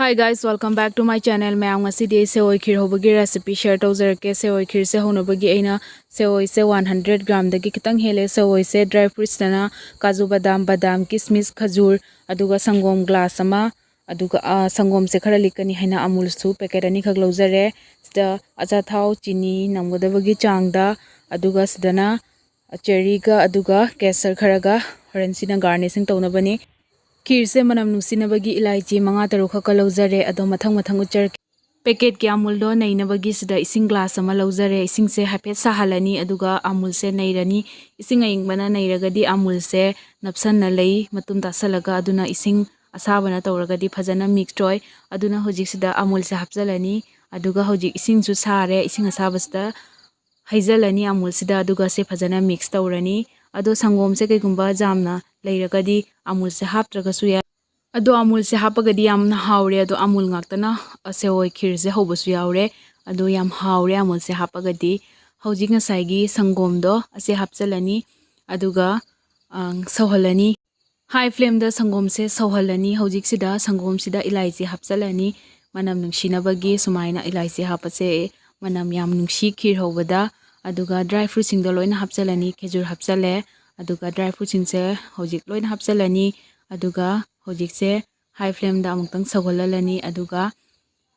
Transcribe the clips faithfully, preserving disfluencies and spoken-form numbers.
Hi guys, welcome back to my channel. ꯃꯌꯥꯝ, ꯉꯁꯤꯗꯤ ꯑꯩ ꯁꯦꯋꯣꯏ ꯈꯤꯔ ꯍꯧꯕꯒꯤ recipe share ꯇꯧꯖꯔꯛꯀꯦ꯫ ꯁꯦꯋꯣꯏ ꯈꯤꯔꯁꯦ ꯍꯧꯅꯕꯒꯤ ꯑꯩꯅ ꯁꯦꯋꯣꯏꯁꯦ one hundred gram ꯗꯒꯤ ꯈꯤꯇꯪ ꯍꯦꯜꯂꯦ꯫ ꯁꯦꯋꯣꯏꯁꯦ dry fruits ꯇꯅ ꯀꯥꯖꯨ ꯕꯗꯥꯝ, ꯕꯗꯥꯝ, ꯀꯤꯁꯃꯤꯁ, ꯈꯖꯨꯔ, ꯑꯗꯨꯒ ꯁꯪꯒꯣꯝ glass ꯑꯃ, ꯑꯗꯨꯒ, ꯑ, ꯁꯪꯒꯣꯝꯁꯦ ꯈꯔ ꯂꯤꯛꯀꯅꯤ ꯍꯥꯏꯅ ꯑꯃꯨꯜꯁꯨ packet ꯑꯅꯤꯈꯛ ꯂꯧꯖꯔꯦ꯫ ꯁꯤꯗ ꯑꯆꯥꯊꯥꯎ, ꯆꯤꯅꯤ ꯅꯝꯒꯗꯕꯒꯤ ꯆꯥꯡꯗ, ꯑꯗꯨꯒ ꯁꯤꯗꯅ ꯆꯦꯔꯤꯒ ꯑꯗꯨꯒ ꯀꯦꯁꯔ ꯈꯔꯒ ꯍꯣꯔꯦꯟ ꯁꯤꯅ garnishing ꯇꯧꯅꯕꯅꯤ꯫ ꯈꯤꯔꯁꯦ ꯃꯅꯝ ꯅꯨꯡꯁꯤꯅꯕꯒꯤ ꯏꯂꯥꯏꯆꯤ ꯃꯉꯥ ꯇꯔꯨꯛ ꯈꯛꯀ ꯂꯧꯖꯔꯦ꯫ ꯑꯗꯣ ꯃꯊꯪ ꯃꯊꯪ ꯎꯠꯆꯔꯛꯀꯦ꯫ Packet ꯀꯤ ꯑꯃꯨꯜꯗꯣ ꯅꯩꯅꯕꯒꯤ ꯁꯤꯗ ꯏꯁꯤꯡ glass ꯑꯃ ꯂꯧꯖꯔꯦ꯫ ꯏꯁꯤꯡꯁꯦ ꯍꯥꯏꯐꯦꯠ ꯁꯥꯍꯜꯂꯅꯤ, ꯑꯗꯨꯒ ꯑꯃꯨꯜꯁꯦ ꯅꯩꯔꯅꯤ꯫ ꯏꯁꯤꯡ ꯑꯏꯪꯕꯅ ꯅꯩꯔꯒꯗꯤ ꯑꯃꯨꯜꯁꯦ ꯅꯞꯁꯟꯅ ꯂꯩ, ꯃꯇꯨꯝ ꯇꯥꯁꯜꯂꯒ, ꯑꯗꯨꯅ ꯏꯁꯤꯡ ꯑꯁꯥꯕꯅ ꯇꯧꯔꯒꯗꯤ ꯐꯖꯅ mix ꯑꯣꯏ꯫ ꯑꯗꯨꯅ ꯍꯧꯖꯤꯛꯁꯤꯗ ꯑꯃꯨꯜꯁꯦ ꯍꯥꯞꯆꯜꯂꯅꯤ, ꯑꯗꯨꯒ ꯍꯧꯖꯤꯛ ꯏꯁꯤꯡꯁꯨ ꯁꯥꯔꯦ, ꯏꯁꯤꯡ ꯑꯁꯥꯕꯁꯤꯗ ꯍꯩꯖꯜꯂꯅꯤ ꯑꯃꯨꯜꯁꯤꯗ, ꯑꯗꯨꯒ ꯁꯦ ꯐꯖꯅ mix ꯇꯧꯔꯅꯤ꯫ ꯑꯗꯣ ꯁꯪꯒꯣꯝꯁꯦ ꯀꯩꯒꯨꯝꯕ ꯌꯥꯝꯅ ꯂꯩꯔꯒꯗꯤ ꯑꯃꯨꯜꯁꯦ ꯍꯥꯞꯇ꯭ꯔꯒꯁꯨ ꯌꯥꯏ꯫ ꯑꯗꯣ ꯑꯃꯨꯜꯁꯦ ꯍꯥꯞꯄꯒꯗꯤ ꯌꯥꯝꯅ ꯍꯥꯎꯔꯦ꯫ ꯑꯗꯣ ꯑꯃꯨꯜ ꯉꯥꯛꯇꯅ, ꯑ, ꯁꯦꯋꯣꯏ ꯈꯤꯔꯁꯦ ꯍꯧꯕꯁꯨ ꯌꯥꯎꯔꯦ꯫ ꯑꯗꯣ ꯌꯥꯝ ꯍꯥꯎꯔꯦ ꯑꯃꯨꯜꯁꯦ ꯍꯥꯞꯄꯒꯗꯤ꯫ ꯍꯧꯖꯤꯛ ꯉꯁꯥꯏꯒꯤ ꯁꯪꯒꯣꯝꯗꯣ ꯑꯁꯦ ꯍꯥꯞꯆꯜꯂꯅꯤ, ꯑꯗꯨꯒ, ꯑ, ꯁꯧꯍꯜꯂꯅꯤ꯫ High flame ꯗ ꯁꯪꯒꯣꯝꯁꯦ ꯁꯧꯍꯜꯂꯅꯤ꯫ ꯍꯧꯖꯤꯛꯁꯤꯗ ꯁꯪꯒꯣꯝꯁꯤꯗ ꯏꯂꯥꯏꯆꯤ ꯍꯥꯞꯆꯜꯂꯅꯤ꯫ ꯃꯅꯝ ꯅꯨꯡꯁꯤꯅꯕꯒꯤ ꯁꯨꯃꯥꯏꯅ ꯏꯂꯥꯏꯆꯤ ꯍꯥꯞꯄꯁꯦ ꯃꯅꯝ ꯌꯥꯝ ꯅꯨꯡꯁꯤ ꯈꯤꯔ ꯍꯧꯕꯗ꯫ ꯑꯗꯨꯒ dry fruit ꯁꯤꯡꯗꯣ ꯂꯣꯏꯅ ꯍꯥꯞꯆꯜꯂꯅꯤ꯫ ꯈꯦꯖꯨꯔ ꯍꯥꯞꯆꯜꯂꯦ꯫ ꯑꯗꯨꯒ dry fruit ꯁꯤꯡꯁꯦ ꯍꯧꯖꯤꯛ ꯂꯣꯏꯅ ꯍꯥꯞꯆꯜꯂꯅꯤ꯫ ꯑꯗꯨꯒ ꯍꯧꯖꯤꯛꯁꯦ high flame ꯗ ꯑꯃꯨꯛꯇꯪ ꯁꯧꯍꯜꯍꯜꯂꯅꯤ꯫ ꯑꯗꯨꯒ,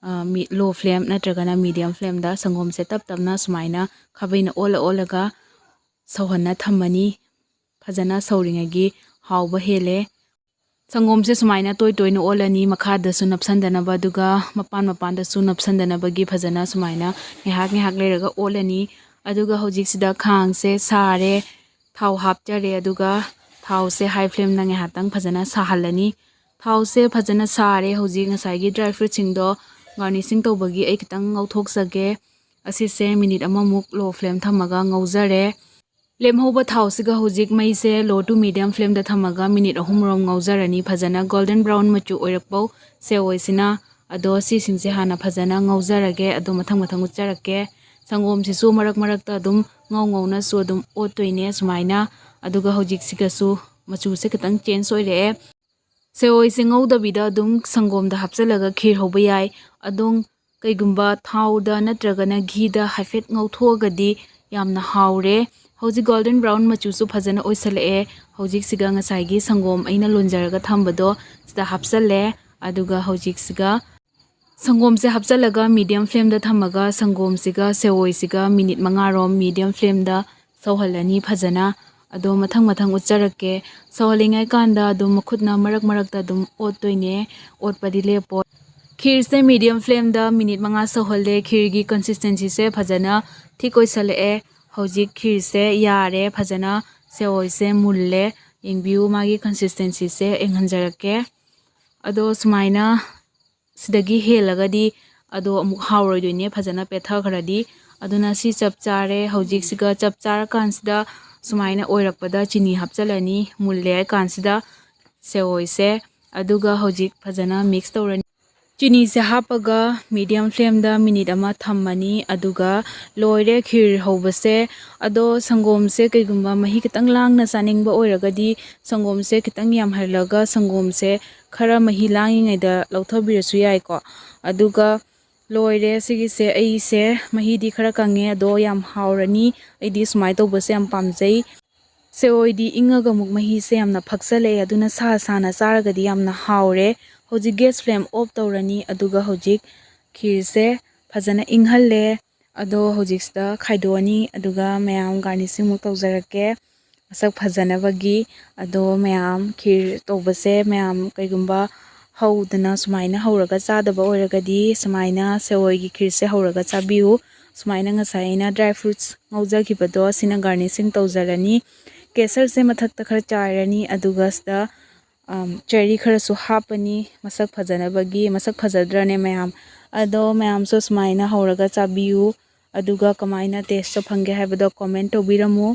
ꯑ, ꯃꯤ-, low flame ꯅꯠꯇ꯭ꯔꯒꯅ medium flame ꯗ ꯁꯪꯒꯣꯝꯁꯦ ꯇꯞ ꯇꯞꯅ ꯁꯨꯃꯥꯏꯅ ꯈꯥꯕꯩꯅ ꯑꯣꯜꯂ ꯑꯣꯜꯂꯒ ꯁꯧꯍꯟꯅ ꯊꯝꯃꯅꯤ꯫ ꯐꯖꯅ ꯁꯧꯔꯤꯉꯩꯒꯤ ꯍꯥꯎꯕ ꯍꯦꯜꯂꯦ꯫ ꯁꯪꯒꯣꯝꯁꯦ ꯁꯨꯃꯥꯏꯅ ꯇꯣꯏ ꯇꯣꯏꯅ ꯑꯣꯜꯂꯅꯤ, ꯃꯈꯥꯗꯁꯨ ꯅꯞꯁꯟꯗꯅꯕ, ꯑꯗꯨꯒ ꯃꯄꯥꯟ ꯃꯄꯥꯟꯗꯁꯨ ꯅꯞꯁꯟꯗꯅꯕꯒꯤ ꯐꯖꯅ ꯁꯨꯃꯥꯏꯅ ꯉꯥꯏꯍꯥꯛ ꯉꯥꯏꯍꯥꯛ ꯂꯩꯔꯒ ꯑꯣꯜꯂꯅꯤ꯫ ꯑꯗꯨꯒ ꯍꯧꯖꯤꯛꯁꯤꯗ ꯈꯥꯡꯁꯦ ꯁꯥꯔꯦ, ꯊꯥꯎ ꯍꯥꯞꯆꯔꯦ, ꯑꯗꯨꯒ ꯊꯥꯎꯁꯦ high flame ꯗ ꯉꯥꯏꯍꯥꯛꯇꯪ ꯐꯖꯅ ꯁꯥꯍꯜꯂꯅꯤ꯫ ꯊꯥꯎꯁꯦ ꯐꯖꯅ ꯁꯥꯔꯦ꯫ ꯍꯧꯖꯤꯛ ꯉꯁꯥꯏꯒꯤ dry fruit ꯁꯤꯡꯗꯣ garnishing ꯇꯧꯕꯒꯤ ꯑꯩ ꯈꯤꯇꯪ ꯉꯧꯊꯣꯛꯆꯒꯦ꯫ ꯑꯁꯤꯁꯦ minute ꯑꯃꯃꯨꯛ low flame ꯊꯝꯃꯒ ꯉꯧꯖꯔꯦ꯫ ꯂꯦꯝꯍꯧꯕ ꯊꯥꯎꯁꯤꯒ ꯍꯧꯖꯤꯛ ꯃꯩꯁꯦ low to medium flame ꯗ ꯊꯝꯃꯒ minute ꯑꯍꯨꯝ ꯔꯣꯝ ꯉꯧꯖꯔꯅꯤ꯫ ꯐꯖꯅ golden brown ꯃꯆꯨ ꯑꯣꯏꯔꯛꯄꯧ ꯁꯦꯋꯣꯏꯁꯤꯅ꯫ ꯑꯗꯣ ꯁꯤꯁꯤꯡꯁꯦ ꯍꯥꯟꯅ ꯐꯖꯅ ꯉꯧꯖꯔꯒꯦ, ꯑꯗꯣ ꯃꯊꯪ ꯃꯊꯪ ꯎꯠꯆꯔꯛꯀꯦ꯫ ꯁꯪꯒꯣꯝꯁꯤꯁꯨ ꯃꯔꯛ ꯃꯔꯛꯇ ꯑꯗꯨꯝ ꯉꯧ ꯉꯧꯅꯁꯨ ꯑꯗꯨꯝ ꯑꯣꯠꯇꯣꯏꯅꯦ ꯁꯨꯃꯥꯏꯅ꯫ ꯑꯗꯨꯒ ꯍꯧꯖꯤꯛꯁꯤꯒꯁꯨ ꯃꯆꯨꯁꯦ ꯈꯤꯇꯪ change ꯑꯣꯏꯔꯛꯑꯦ꯫ ꯁꯦꯋꯣꯏꯁꯦ ꯉꯧꯗꯕꯤꯗ ꯑꯗꯨꯝ ꯁꯪꯒꯣꯝꯗ ꯍꯥꯞꯆꯤꯜꯂꯒ ꯈꯤꯔ ꯍꯧꯕ ꯌꯥꯏ꯫ ꯑꯗꯨꯝ ꯀꯩꯒꯨꯝꯕ ꯊꯥꯎꯗ ꯅꯠꯇ꯭ꯔꯒꯅ ꯘꯤꯗ ꯍꯥꯏꯐꯦꯠ ꯉꯧꯊꯣꯛꯑꯒꯗꯤ ꯌꯥꯝꯅ ꯍꯥꯎꯔꯦ꯫ ꯍꯧꯖꯤꯛ ꯒꯣꯜꯗꯟ ꯕ꯭ꯔꯥꯎꯟ ꯃꯆꯨꯁꯨ ꯐꯖꯅ ꯑꯣꯏꯁꯜꯂꯛꯑꯦ꯫ ꯍꯧꯖꯤꯛꯁꯤꯒ ꯉꯁꯥꯏꯒꯤ ꯁꯪꯒꯣꯝ ꯑꯩꯅ ꯂꯣꯟꯖꯔꯒ ꯊꯝꯕꯗꯣ ꯁꯤꯗ ꯍꯥꯞꯆꯜꯂꯦ꯫ ꯑꯗꯨꯒ ꯍꯧꯖꯤꯛꯁꯤꯒ ꯁꯪꯒꯣꯝꯁꯦ ꯍꯥꯞꯆꯜꯂꯒ ꯃꯤꯗꯤꯌꯝ ꯐ꯭ꯂꯦꯝꯗ ꯊꯝꯃꯒ ꯁꯪꯒꯣꯝꯁꯤꯒ ꯁꯦꯋꯣꯏꯁꯤꯒ ꯃꯤꯅꯤꯠ ꯃꯉꯥꯔꯣꯝ ꯃꯤꯗꯤꯌꯝ ꯐ꯭ꯂꯦꯝꯗ ꯁꯧꯍꯜꯂꯅꯤ ꯐꯖꯅ꯫ ꯑꯗꯣ ꯃꯊꯪ ꯃꯊꯪ ꯎꯠꯆꯔꯛꯀꯦ꯫ ꯁꯧꯍꯜꯂꯤꯉꯩ ꯀꯥꯟꯗ ꯑꯗꯨꯝ ꯃꯈꯨꯠꯅ ꯃꯔꯛ ꯃꯔꯛꯇ ꯑꯗꯨꯝ ꯑꯣꯠꯇꯣꯏꯅꯦ, ꯑꯣꯠꯄꯗꯤ ꯂꯦꯞꯄꯣ꯫ ꯈꯤꯔꯁꯦ ꯃꯤꯗꯤꯌꯝ ꯐ꯭ꯂꯦꯝꯗ ꯃꯤꯅꯤꯠ ꯃꯉꯥ ꯁꯧꯍꯜꯂꯦ꯫ ꯈꯤꯔꯒꯤ ꯀꯟꯁꯤꯁꯇꯦꯟꯁꯤꯁꯦ ꯐꯖꯅ ꯊꯤꯛ ꯑꯣꯏꯁꯜꯂꯛꯑꯦ꯫ ꯍꯧꯖꯤꯛ ꯈꯤꯔꯁꯦ ꯌꯥꯔꯦ, ꯐꯖꯅ ꯁꯦꯋꯣꯏꯁꯦ ꯃꯨꯜꯂꯦ꯫ ꯌꯦꯡꯕꯤꯌꯨ, ꯃꯥꯒꯤ ꯀꯟꯁꯤꯁꯇꯦꯟꯁꯤꯁꯦ ꯌꯦꯡꯍꯟꯖꯔꯛꯀꯦ꯫ ꯑꯗꯣ ꯁꯨꯃꯥꯏꯅ ꯁꯤꯗꯒꯤ ꯍꯦꯜꯂꯒꯗꯤ ꯑꯗꯣ ꯑꯃꯨꯛ ꯍꯥꯎꯔꯣꯏꯗꯣꯏꯅꯦ, ꯐꯖꯅ ꯄꯦꯠꯊꯈ꯭ꯔꯗꯤ꯫ ꯑꯗꯨꯅ ꯁꯤ ꯆꯞ ꯆꯥꯔꯦ꯫ ꯍꯧꯖꯤꯛꯁꯤꯒ ꯆꯞ ꯆꯥꯔꯀꯥꯟꯁꯤꯗ ꯁꯨꯃꯥꯏꯅ ꯑꯣꯏꯔꯛꯄꯗ ꯆꯤꯅꯤ ꯍꯥꯞꯆꯤꯜꯂꯅꯤ, ꯃꯨꯜꯂꯦ ꯍꯥꯏ ꯀꯥꯟꯁꯤꯗ ꯁꯦꯋꯣꯏꯁꯦ꯫ ꯑꯗꯨꯒ ꯍꯧꯖꯤꯛ ꯐꯖꯅ ꯃꯤꯛꯁ ꯇꯧꯔꯅꯤ꯫ ꯆꯤꯅꯤꯁꯦ ꯍꯥꯞꯄꯒ ꯃꯤꯗꯤꯌꯝ ꯐ꯭ꯂꯦꯝꯗ ꯃꯤꯅꯤꯠ ꯑꯃ ꯊꯝꯃꯅꯤ꯫ ꯑꯗꯨꯒ ꯂꯣꯏꯔꯦ ꯈꯤꯔ ꯍꯧꯕꯁꯦ꯫ ꯑꯗꯣ ꯁꯪꯒꯣꯝꯁꯦ ꯀꯩꯒꯨꯝꯕ ꯃꯍꯤ ꯈꯤꯇꯪ ꯂꯥꯡꯅ ꯆꯥꯅꯤꯡꯕ ꯑꯣꯏꯔꯒꯗꯤ ꯁꯪꯒꯣꯝꯁꯦ ꯈꯤꯇꯪ ꯌꯥꯝꯍꯜꯂꯒ ꯁꯪꯒꯣꯝꯁꯦ ꯈꯔ ꯃꯍꯤ ꯂꯥꯡꯉꯤꯉꯩꯗ ꯂꯧꯊꯕꯤꯔꯁꯨ ꯌꯥꯏꯀꯣ꯫ ꯑꯗꯨꯒ ꯂꯣꯏꯔꯦ ꯁꯤꯒꯤꯁꯦ꯫ ꯑꯩꯁꯦ ꯃꯍꯤꯗꯤ ꯈꯔ ꯀꯪꯉꯦ, ꯑꯗꯣ ꯌꯥꯝ ꯍꯥꯎꯔꯅꯤ꯫ ꯑꯩꯗꯤ ꯁꯨꯃꯥꯏꯅ ꯇꯧꯕꯁꯦ ꯌꯥꯝ ꯄꯥꯝꯖꯩ꯫ ꯁꯦꯋꯣꯏꯗꯤ ꯏꯪꯉꯒ ꯑꯃꯨꯛ ꯃꯍꯤꯁꯦ ꯌꯥꯝꯅ ꯐꯛꯆꯜꯂꯛꯑꯦ, ꯑꯗꯨꯅ ꯁꯥ ꯁꯥꯅ ꯆꯥꯔꯒꯗꯤ ꯌꯥꯝꯅ ꯍꯥꯎꯔꯦ꯫ ꯍꯧꯖꯤꯛ ꯒ꯭ꯌꯥꯁ ꯐ꯭ꯂꯦꯝ ꯑꯣꯐ ꯇꯧꯔꯅꯤ, ꯑꯗꯨꯒ ꯍꯧꯖꯤꯛ ꯈꯤꯔꯁꯦ ꯐꯖꯅ ꯏꯪꯍꯜꯂꯦ꯫ ꯑꯗꯣ ꯍꯧꯖꯤꯛꯁꯤꯗ ꯈꯥꯏꯗꯣꯛꯑꯅꯤ, ꯑꯗꯨꯒ ꯃꯌꯥꯝ ꯒꯥꯔꯅꯤꯁꯤꯡ ꯑꯃꯨꯛ ꯇꯧꯖꯔꯛꯀꯦ ꯃꯁꯛ ꯐꯖꯅꯕꯒꯤ꯫ ꯑꯗꯣ ꯃꯌꯥꯝ ꯈꯤꯔ ꯇꯧꯕꯁꯦ ꯃꯌꯥꯝ ꯀꯩꯒꯨꯝꯕ ꯍꯧꯗꯅ ꯁꯨꯃꯥꯏꯅ ꯍꯧꯔꯒ ꯆꯥꯗꯕ ꯑꯣꯏꯔꯒꯗꯤ ꯁꯨꯃꯥꯏꯅ ꯁꯦꯋꯣꯏꯒꯤ ꯈꯤꯔꯁꯦ ꯍꯧꯔꯒ ꯆꯥꯕꯤꯌꯨ꯫ ꯁꯨꯃꯥꯏꯅ ꯉꯁꯥꯏ ꯑꯩꯅ ꯗ꯭ꯔꯥꯏ ꯐ꯭ꯔꯨꯠꯁ ꯉꯧꯖꯈꯤꯕꯗꯣ ꯁꯤꯅ ꯒꯥꯔꯅꯤꯁꯤꯡ ꯇꯧꯖꯔꯅꯤ꯫ ꯀꯦꯁꯔꯁꯦ ꯃꯊꯛꯇ ꯈꯔ ꯆꯥꯏꯔꯅꯤ, ꯑꯗꯨꯒ ꯁꯤꯗ ꯆꯦꯔꯤ ꯈꯔꯁꯨ ꯍꯥꯞꯄꯅꯤ ꯃꯁꯛ ꯐꯖꯅꯕꯒꯤ꯫ ꯃꯁꯛ ꯐꯖꯗ꯭ꯔꯅꯦ ꯃꯌꯥꯝ? ꯑꯗꯣ ꯃꯌꯥꯝꯁꯨ ꯁꯨꯃꯥꯏꯅ ꯍꯧꯔꯒ ꯆꯥꯕꯤꯌꯨ, ꯑꯗꯨꯒ ꯀꯃꯥꯏꯅ ꯇꯦꯁꯇꯣ ꯐꯪꯒꯦ ꯍꯥꯏꯕꯗꯣ ꯀꯣꯃꯦꯟ ꯇꯧꯕꯤꯔꯝꯃꯨ꯫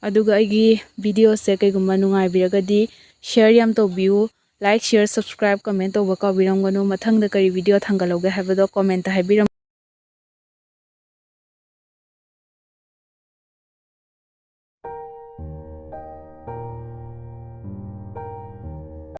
ꯑꯗꯨꯒ ꯑꯩꯒꯤ ꯚꯤꯗꯤꯑꯣꯁꯦ ꯀꯩꯒꯨꯝꯕ ꯅꯨꯡꯉꯥꯏꯕꯤꯔꯒꯗꯤ ꯁꯤꯌꯔ ꯌꯥꯝ ꯇꯧꯕꯤꯌꯨ꯫ ꯂꯥꯏꯛ, ꯁꯤꯌꯔ, ꯁꯕꯁꯀ꯭ꯔꯥꯏꯕ, ꯀꯣꯃꯦꯟ ꯇꯧꯕ ꯀꯥꯎꯕꯤꯔꯝꯒꯅꯨ꯫ ꯃꯊꯪꯗ ꯀꯔꯤ ꯚꯤꯗꯤꯑꯣ ꯊꯥꯡꯒꯠꯍꯧꯒꯦ ꯍꯥꯏꯕꯗꯣ ꯀꯣꯃꯦꯟꯇ ꯍꯥꯏꯕꯤꯔꯝꯃꯨ꯫